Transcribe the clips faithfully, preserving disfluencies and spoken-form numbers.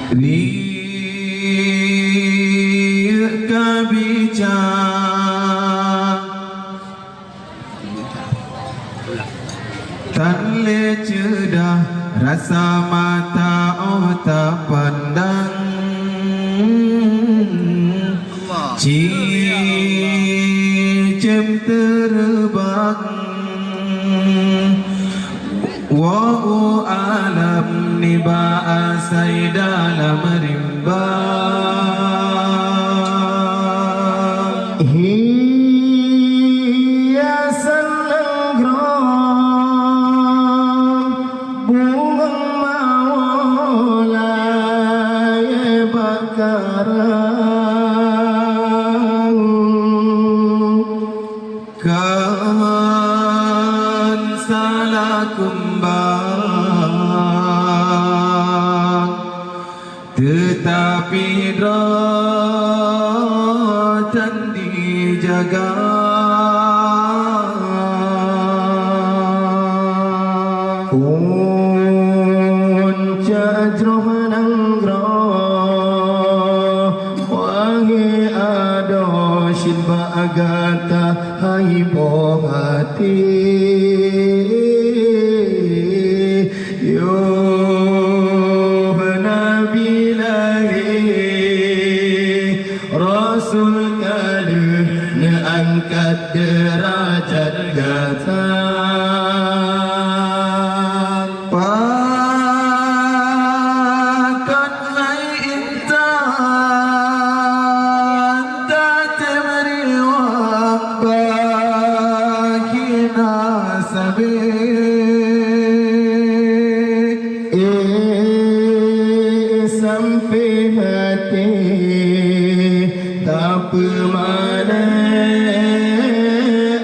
Riek ka bica, tan lé ceudah rasa mata 'oh tapandang. Cicém teureubang woe u alam nibak asai dalam rimba. Hiasan nanggroe bungong mawö layée bak karang. Kan salah kumbang, teutapi droe tan dijaga. Puncak jroh nanggroe, wahé adoe cit bak gata hai boh até. Yoh Nabi lahé, Rasul ka lheueh neuangkat deurajat gata. Pakon hai intan tatem riwang bak hina sabé. Eh, sampai hati tapeumalée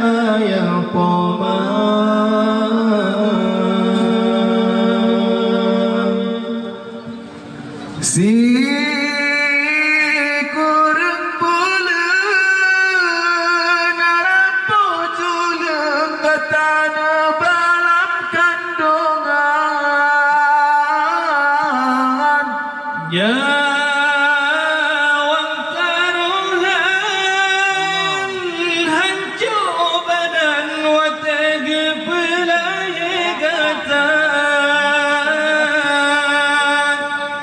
ayah poma. Sikureueng buleuen na rampo tuleueng gata neubalam kandongan. Nyawöng taroh lé hanco badan watée geupeulahé gata.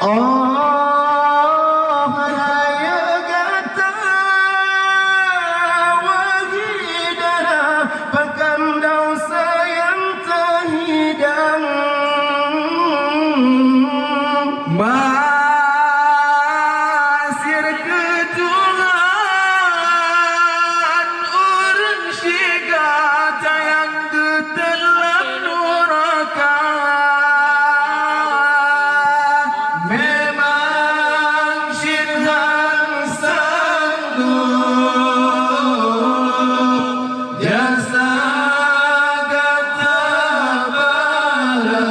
Oh, rayeuk gata wahé dara, pakon desya nyang teuhidang. Masier keu Tuhan ureuëng syedara nyang geuteulam nuraka. Memang cit hana sanggob jasa gata bala,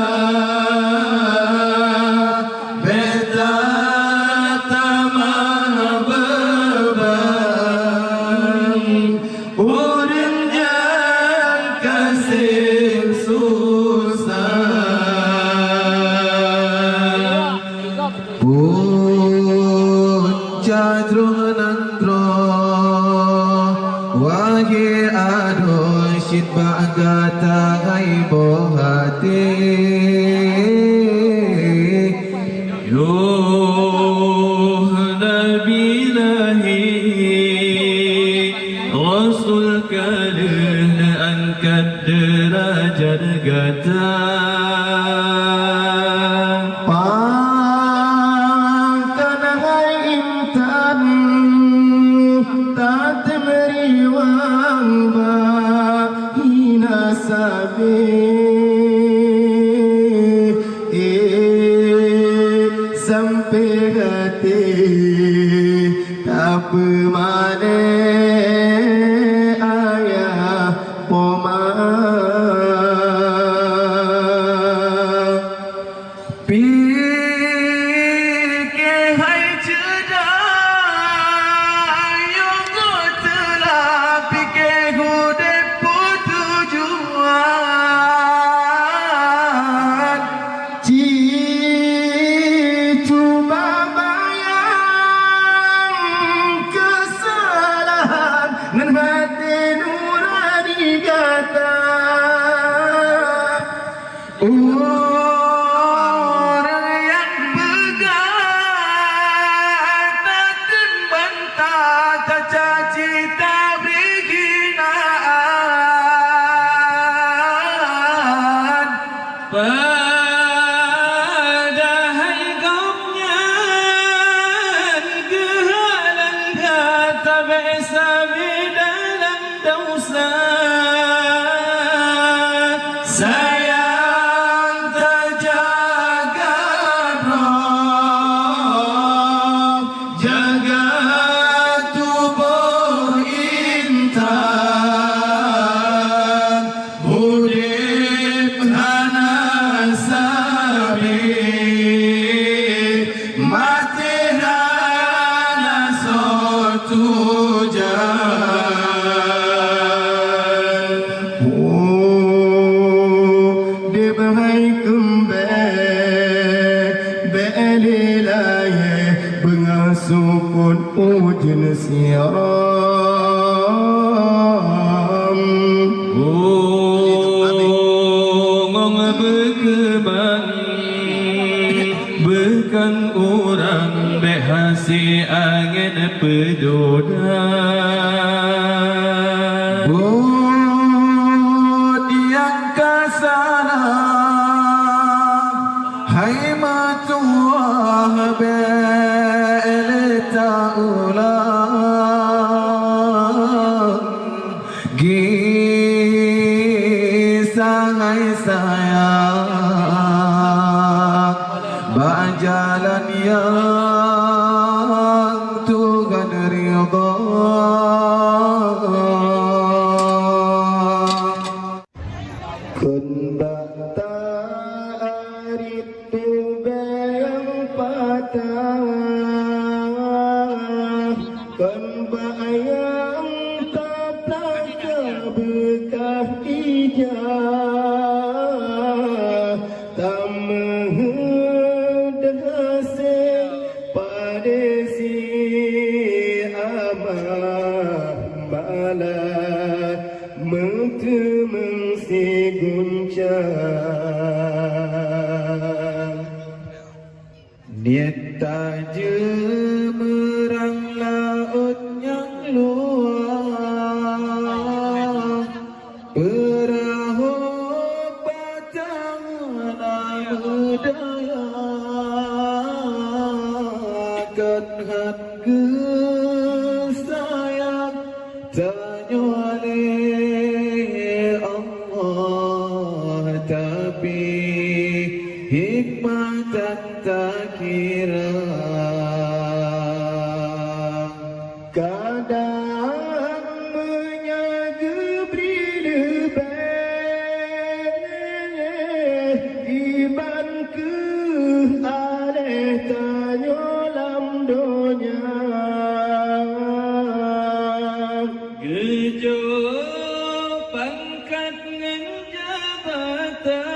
bék tatamah beuban ureuëng nyang ka seb susah. Puncak jroh nanggroe, wahé adoe cit bak gata hai boh até. Yoh Nabi lahé, Rasul ka lheueh neuangkat deurajat gata. Pakon hai intan tatem riwang bak hina sabé. Eh, sampai hati tapeumalée ayah poma. Pike hai ceudah, yoh teulah pike udeb peutujuan. Ci cuba Ujan, oh, deuh hai keumbée, bék lé layée beungah sukon ujeuen siram. Oh, ngon beukeubang, beukan urang bék hase angén peudona. Buet nyang ka salah, hai meutuwah, bék lé taulang. Gisa hai sayang bak jalan nyang Tuhan ridha. Kheun bak tarit tubée nyang patah, kheun bak nyang taplaka beukah ija, tameuheuet hase padé si amah malah meuteumeung siguncang. Niet tajeumeurang laôt nyang luwa, peurahô batang na meudaya, kon hat geusayang tanyoe lé Allah, tapi hikmah tan takira. Kadang meunyoe geubri leubeh, iban keuh aléh tanyoe lam donya. Geujok pangkat ngon jabatan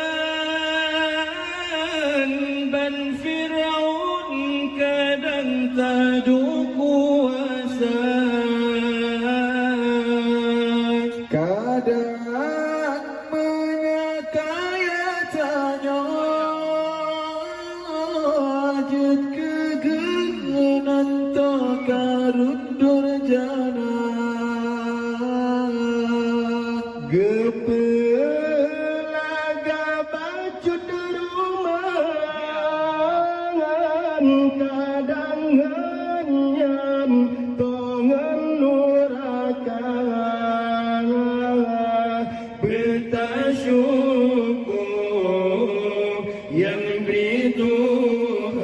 ban Firaun kadang taduek kuasa. Kadang meunyoe kaya tanyoe jeuet keu geunan toh karun durjana. Geupeulaga bacut rumoh ngon kadang ngon nyan toh ngon nuraka. Beutasyukur nyang bri Tuhan,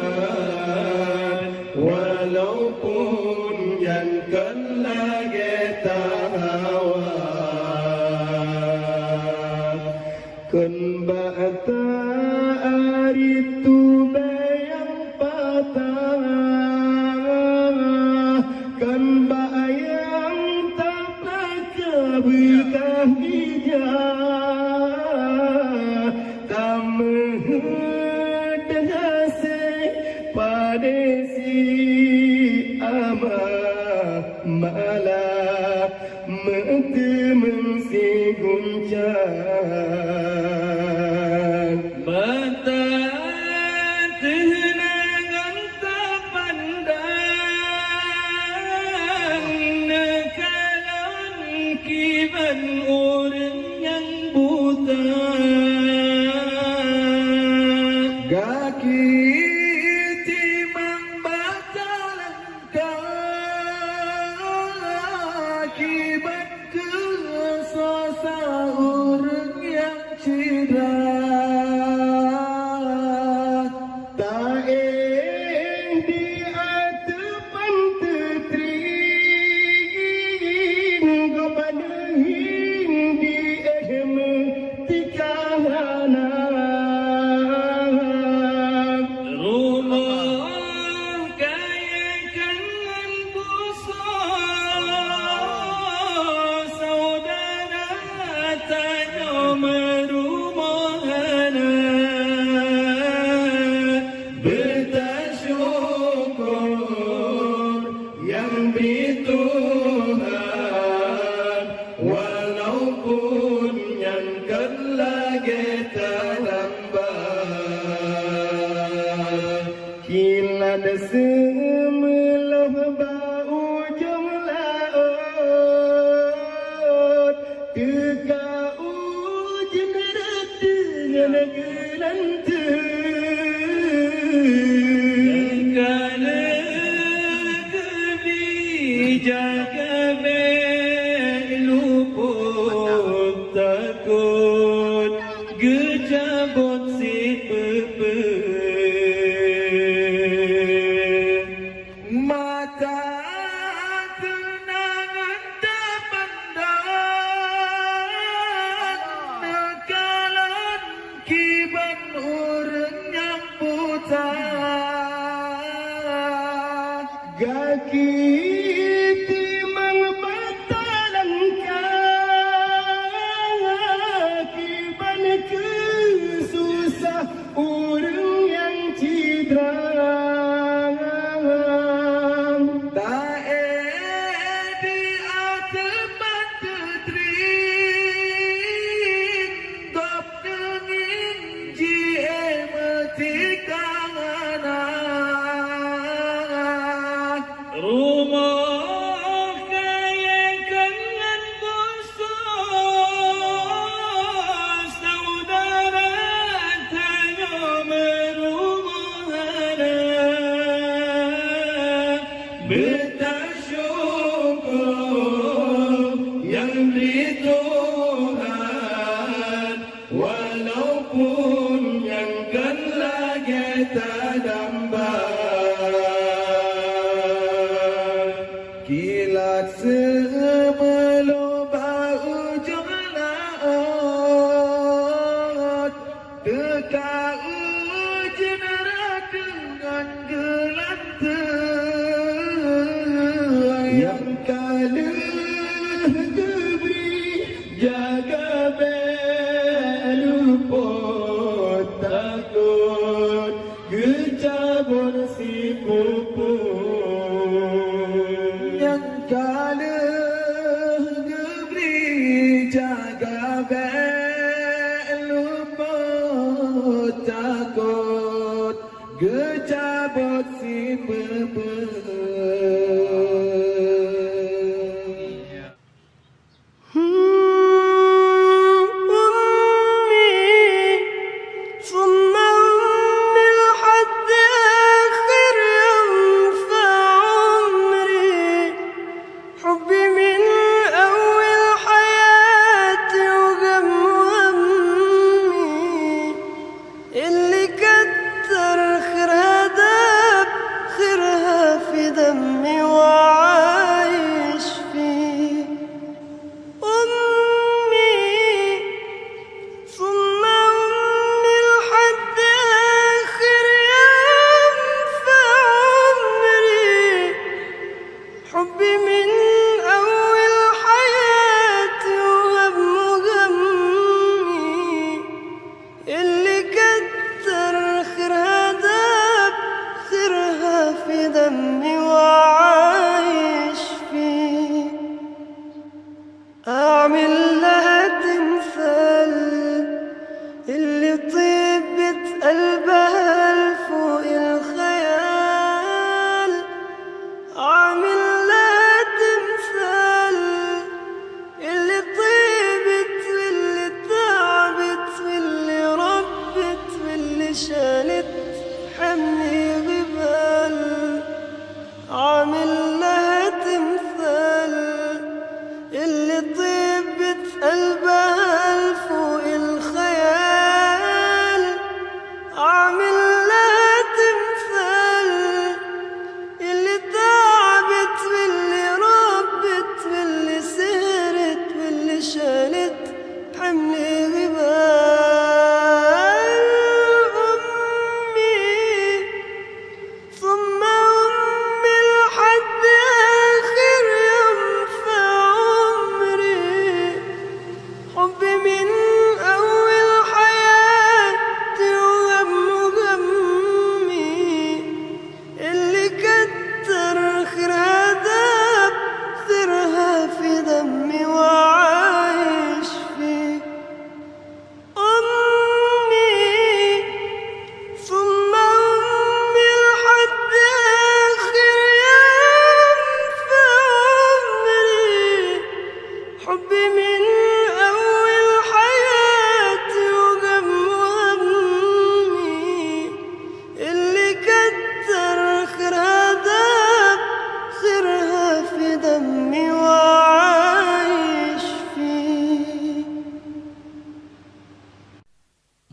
walaupun nyan kon lagée tahawa. Kon bak tarit tubée nyang patah, kon bak nyang taplaka beukah ija, tameuheuet hase padé si amah malah meuteumeung siguncang. Mata teuh na ngon tapandang neukalon kiban ureuëng nyang buta. Gaki timang batalan Akibat keusosa ureuëng Ladaseumeulôh bak ujong laôt, teuka ujeuen rot deungon geulanteue. Nyang ka lheueh geubri jaga bèk lupot takot. Geucabot sipeue-peue. Mata teunangan tapandang, neukalon kiban ureueng nyang buta. Gaki timang bak talangkah, kiban keu susah ureueng nyang cidra. Ta-e di ateueh mata teuring, gob teungieng jiéh meutikang hana. Rumoh kayèe kon ngon musoh, syedara tanyoe meurumoh hana. Beutasyukur nyang di Tuhan, walaupun nyan kon lagèe tadamba. Kilat seumeulôh bak ujong laôt, teuka ujeuen rot deungon geulanteue. Nyang ka lheueh geubri jaga bèk lupot takot, geucabot sipeue-peue. Nyang ka lheueh geubri jaga bèk lupot takot, geucabot sipeue-peue. أمي، ثم أمي لحد آخر يوم في عمري. حبي من أول حياتي وغم همي، اللي كتر خيرها داب خيرها في دمي وعايش فيه. أمي، ثم أمي لحد آخر يوم في عمري. حبي من أول حياتي وهم همي، اللي كتر خيرها داب خيرها في دمي وعايش فيه. أعمل لها تمثال، اللي طيبة قلبها لفوق الخيال. أعمل لها تمثال، اللي طيبت واللي تعبت واللي ربت واللي شالت حملي غبال.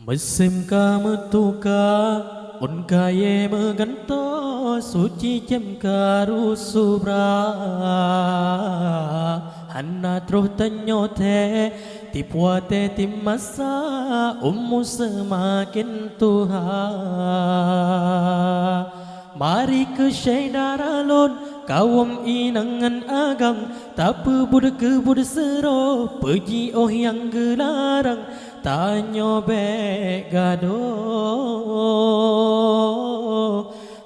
Musém ka meutuka, ôn kayée meugantoe, suci cém ka rusu bra. Hana troh tanyoe thée, tiep watée tiep masa, umu seumaken tuha. Mari keu syedara lôn, kawöm inong ngon agam, tapeubuet keu buet seuro, peujiôh nyang geularang, tanyoe bék gadôh,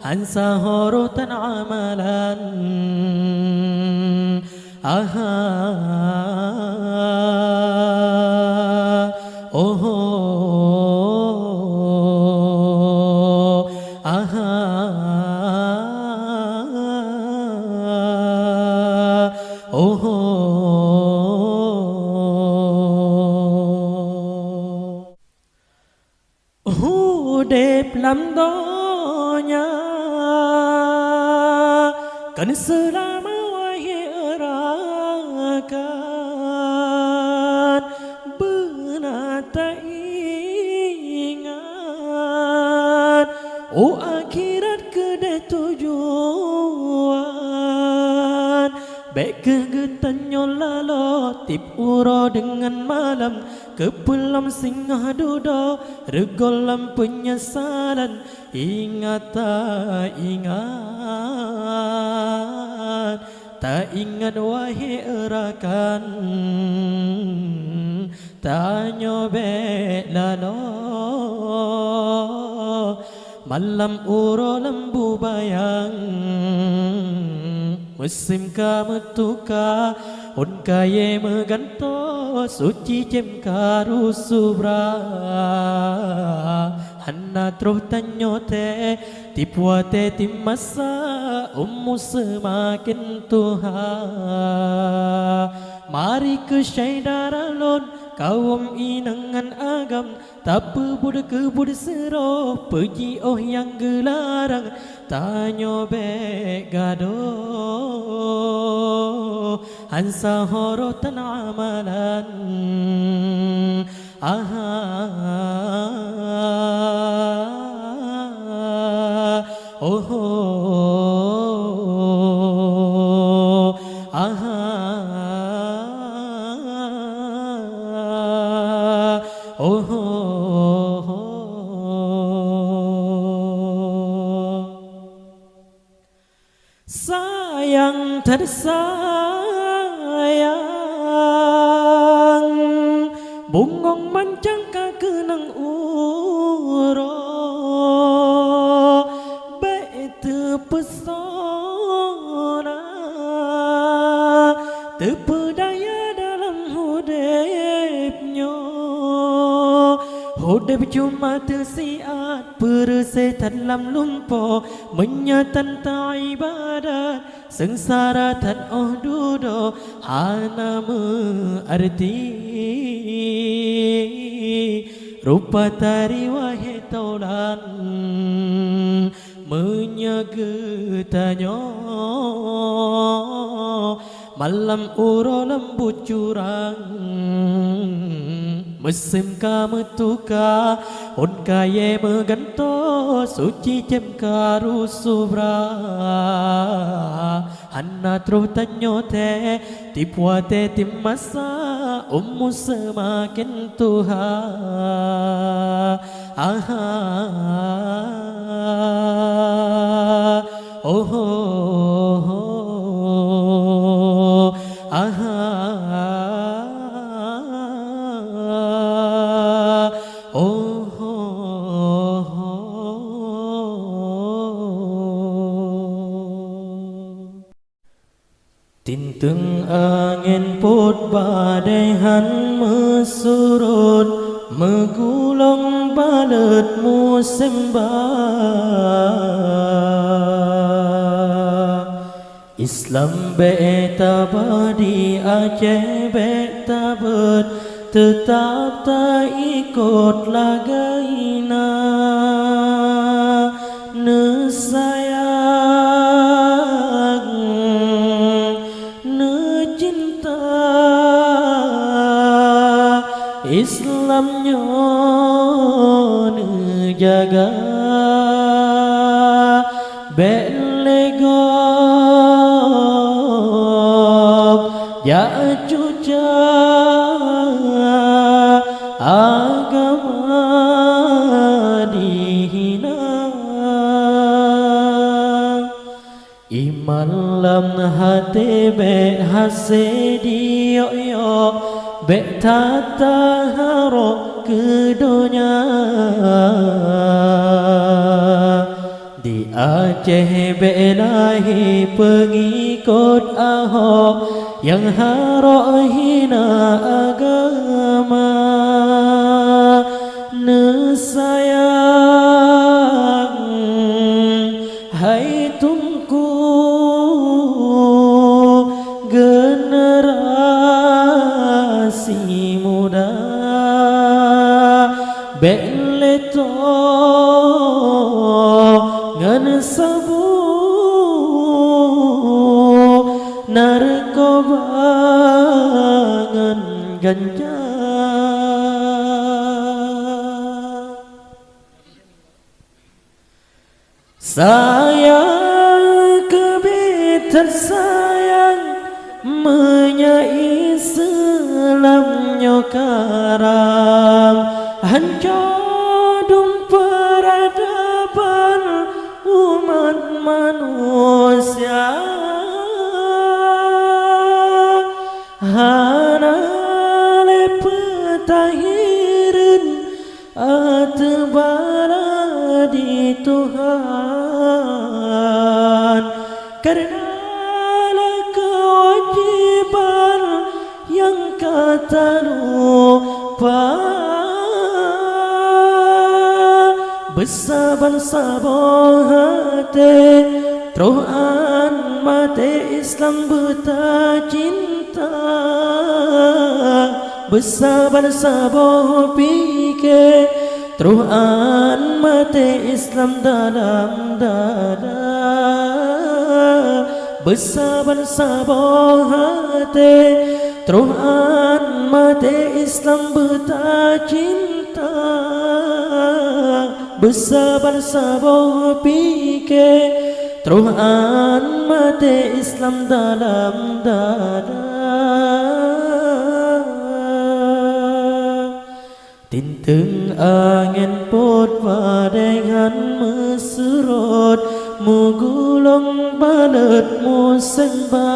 han saho roh tan amalan. Aha, oho, aha, oho. Udeb lam donya kon seulama, wahé rakan, beuna taingat, u akhirat keudeh tujuan. Bék kheueh geutanyoe laloe, tiep uroe deungon malam, keupeulom singoh dudoe, reugoe lam peunyesalan. Ingat, taingat, taingat, wahé rakan, tanyoe bék laloe, malam uroe lam bubayang. Musém ka meutuka, ôn kayée meugantoe, suci cém ka rusu bra. Hana troh tanyoe thée, tiep watée tiep masa, umu seumaken tuha. Mari keu syedara lôn, kawöm inong ngon agam, tapeubuet keu buet seuro, peujiôh nyang geularang, tanyoe bék gadôh, han saho roh tan amalan. Aha, oho, aha, oho. Sayang that sayang, bungöng mancang ka keunong uroe. Bék teupeusona, teupeudaya dalam udeb nyoe. Udeb cuma teusiat, peureuséh that lam lumpoe. Meunyoe tan taibadat, seungsara that óh dudoe, hana meuarti. Rupa tari, wahé tolan, meunyoe geutanyoe malam uroe lam buet curang. Musém ka meutuka, ôn kayée meugantoe, suci cém ka rusu bra. Hana troh tanyoe thée, tiep watée tiep masa, umu seumaken tuha. Aha, oho, aha, oho. Tinteung angén pôt, badée han meusurot, meugulong baleuet musém ba. Islam bék taba di Aceh, bék tabeuet, teutab taikot lagée na. Neusayang, neucinta Islam nyoe Gob jak cuca agama dihina. Iman lam até bék hase diyok-yok, bék that taharok keu donya. Di Aceh bék lahé peungikot Ahok nyang harok hina agama. Neusayang hai Teungku, generasi muda, bék lé tô ngon saboh narkoba ngon ganja. Sayang keubiet that sayang, meunyoe Islam nyoe karam, hanco dum peuradaban umat manusia. Hana lé peutahireuen ateueh bala di Tuhan, kareuna na keuwajéban nyang ka talupa. Beusaban saboh até troh án maté Islam beutacinta. Beusaban saboh pike troh án maté Islam dalam dada. Beusaban saboh até troh án maté Islam beutacinta. Beusaban saboh pike troh án maté Islam dalam dada. Tinteueng angén pôt padé nyan meuseurôt, meugulong baleuet musém ba.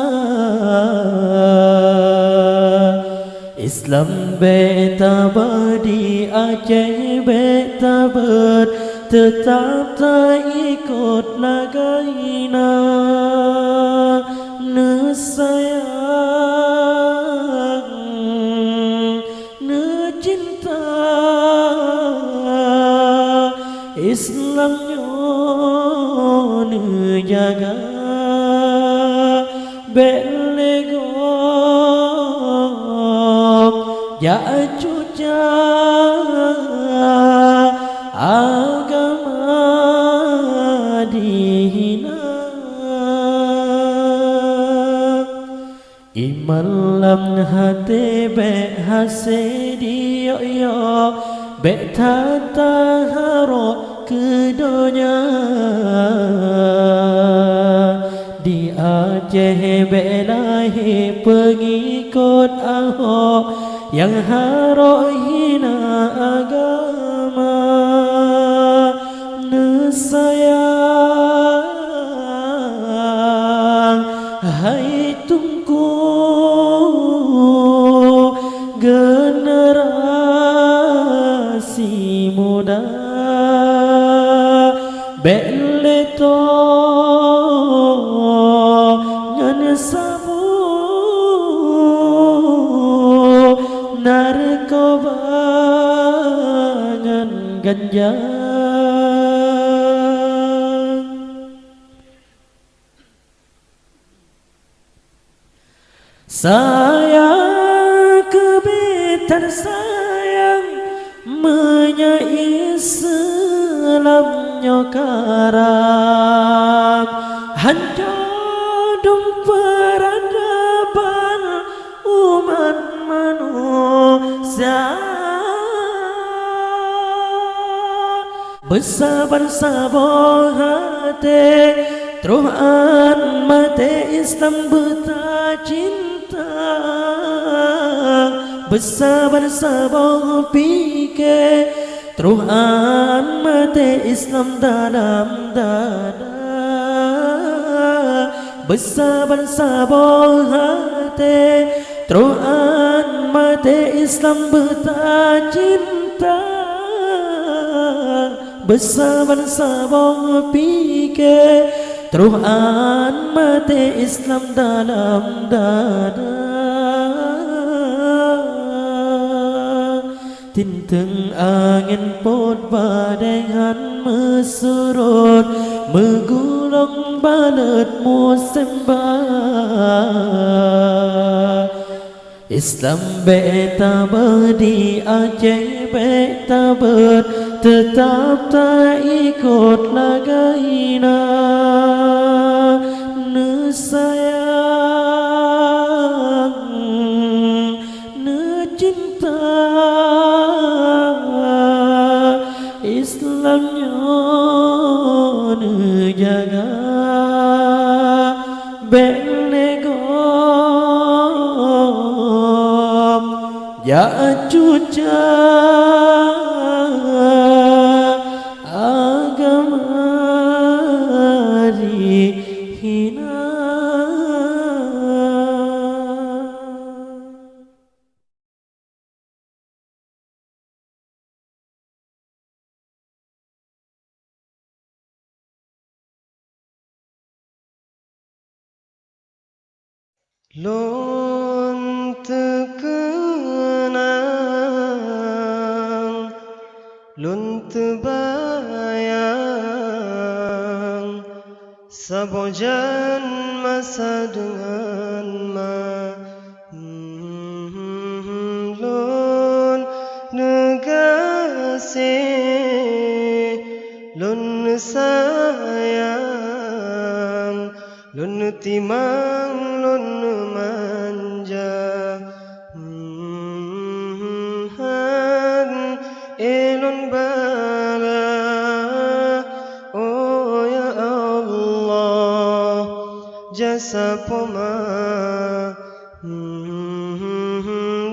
Islam bék tabah di Aceh, bék tabeuet, teutab taikot lagée na. Neusayang, neucinta, Islam nyoe neujaga. Bék lé gob jak cuca agama dihina. Iman lam até bék hase diyok-yok, bék that taharok keu donya. Di Aceh bék lahé peungikot Ahok nyang harok hina agama. Neusayang hai Teungku, generasi muda, bék lé tô ngon saboh narkoba ngon ganja. Sayang keubiet that sayang, meunyoe Islam nyoe karam, hanco dum peuradaban umat manusia. Beusaban saboh até Troh án maté Islam beutacinta, beusaban saboh pike. Troh án maté Islam dalam dada, beusaban saboh até. Troh án maté Islam beutacinta, beusaban saboh pike. Troh án maté Islam dalam dada. Tinteng angén pot badai han meusurot, meugulong balot musém ba. Islam bék tabeuet di Aceh, bék tabeuet, teutab taikot lagée na. Neusayang, neucinta, Islam nyoe neujaga. Bék lé gob jak cuca agama dihina. Lôn teukeunang, lôn teubayang, saboh jan masa deungon ma. Lôn neugaséh, lôn neusayang, lôn neutimang, lôn neumanja. Han éh lôn bala, oh ya Allah, jasa poma.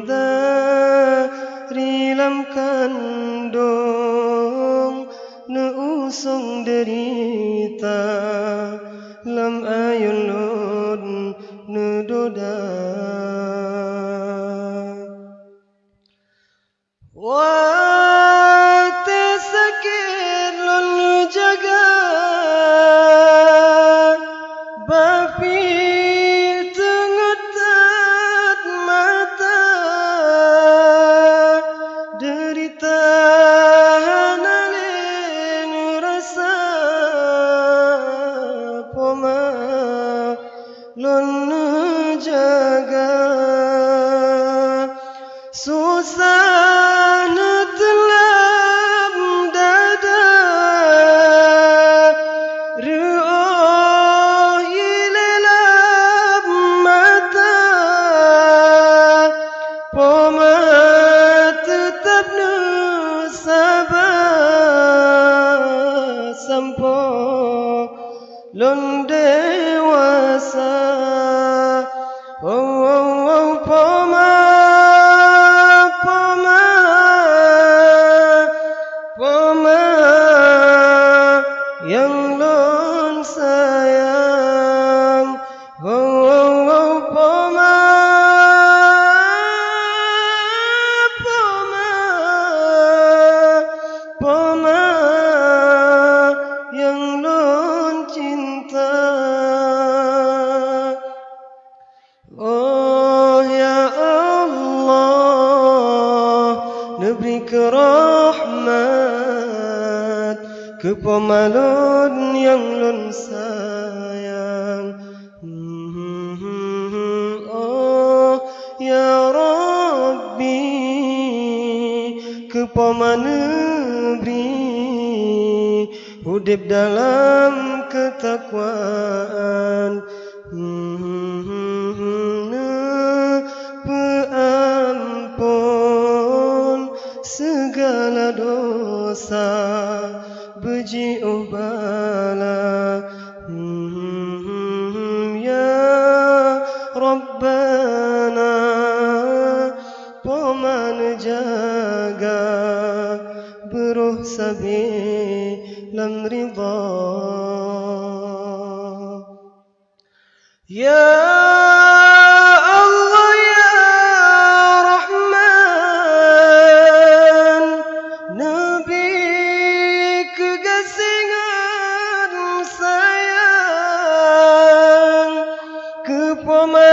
Dari lam kandong neuusong deurita, lam ayôn lôn neudoda. Watée sakét lôn jaga, bapi teungeut that mata, deurita hana lé neurasa poma. Lôn neujaga, susah neuteulab dada, reuôh ilée lam mata, poma teutab neusaba sampoe lôn dewasa. Oh, oh, oh, poma, poma, poma nyang lôn sayang. Oh, oh, oh, poma, poma, poma nyang lôn cinta. Oh ya Allah, neubri keu rahmat keu poma lôn nyang lôn sayang. Oh ya Rabbi, keu poma neubri udeb dalam keutakwaan, neupeuampon sigala dosa, beujiôh bala. leubeh lam ridha. Ya Allah, ya Rahman, neubi keugaséh ngon sayang keu poma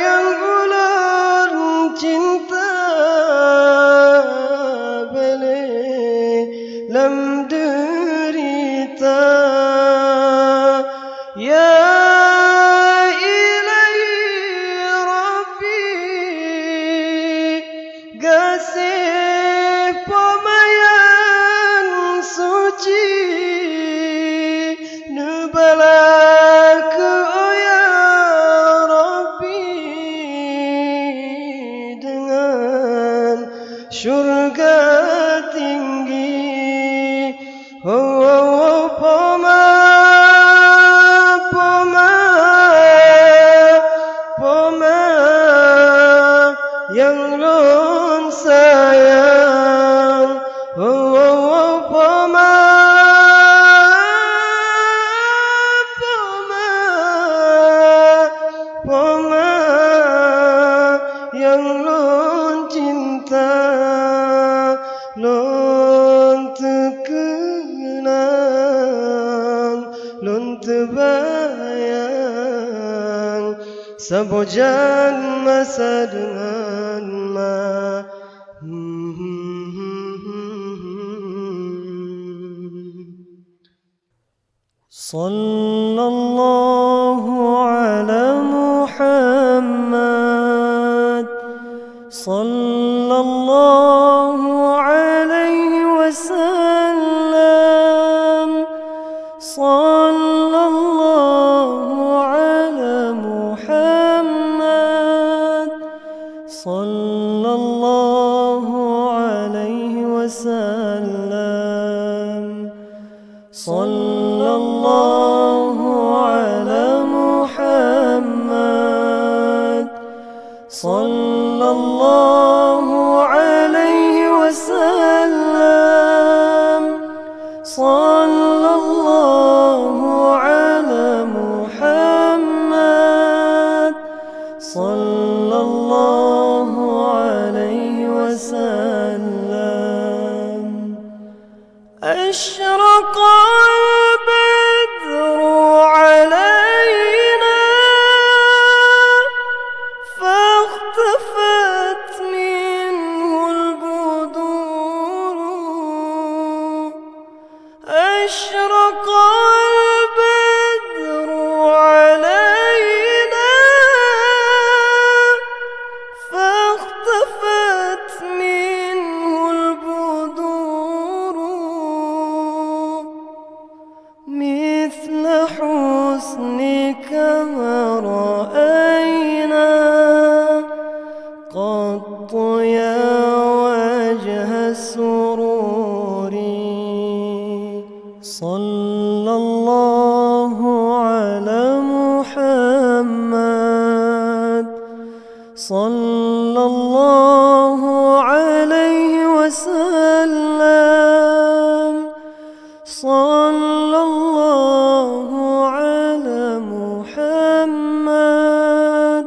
nyang ulôn cinta, bèk lé lam deurita. Ya Ilahi Rabbi, gaséh poma nyang suci, neubalah keu, oh ya Rabbi, deungon syurga tinggi. Ho, ho, ho, poma, poma, poma nyang lôn sayang. Ho, ho, ho, poma, poma, poma nyang lôn cinta. Lôn teukeunang, lôn teubayang, saboh jan masa deungon ma. صلى الله على محمد، صلى الله عليه وسلم، صلى الله على محمد، صلى الله عليه وسلم. صلى الله على محمد، صلى الله عليه وسلم، صلى الله على محمد، صلى الله عليه وسلم. أشرق البدر علينا فاختفت منه البدور. أشرق البدر علينا فاختفت منه البدور. مثل حسنك ما رأينا قط يا وجه السرور. صلى الله على محمد، صلى الله عليه وسلم، صلى الله على محمد،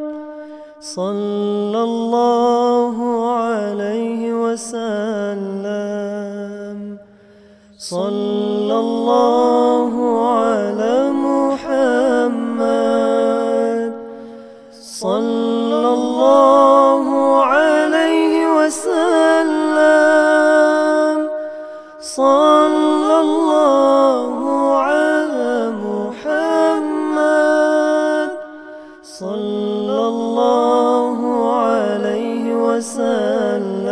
صلى الله عليه وسلم. صلى الله على محمد، صلى الله عليه وسلم، صلى الله على محمد، صلى الله عليه وسلم.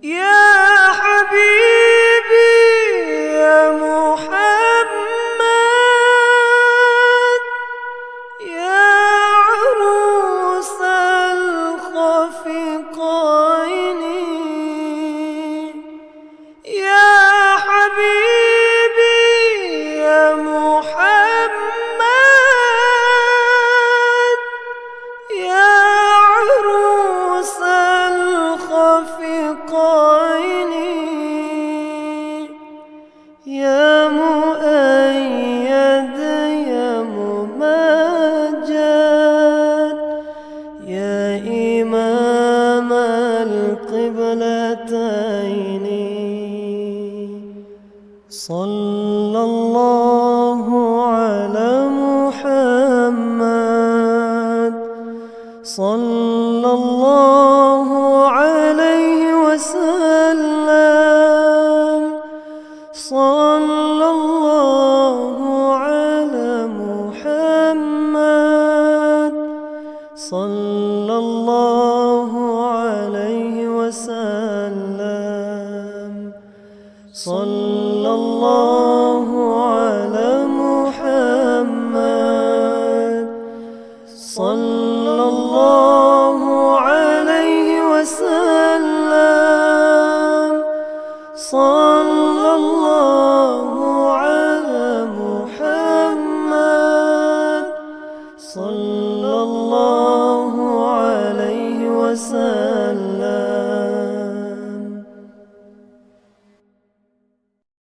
يا حبيب صلى الله عليه وسلم. صلى الله على محمد. صلى الله عليه وسلم. صلى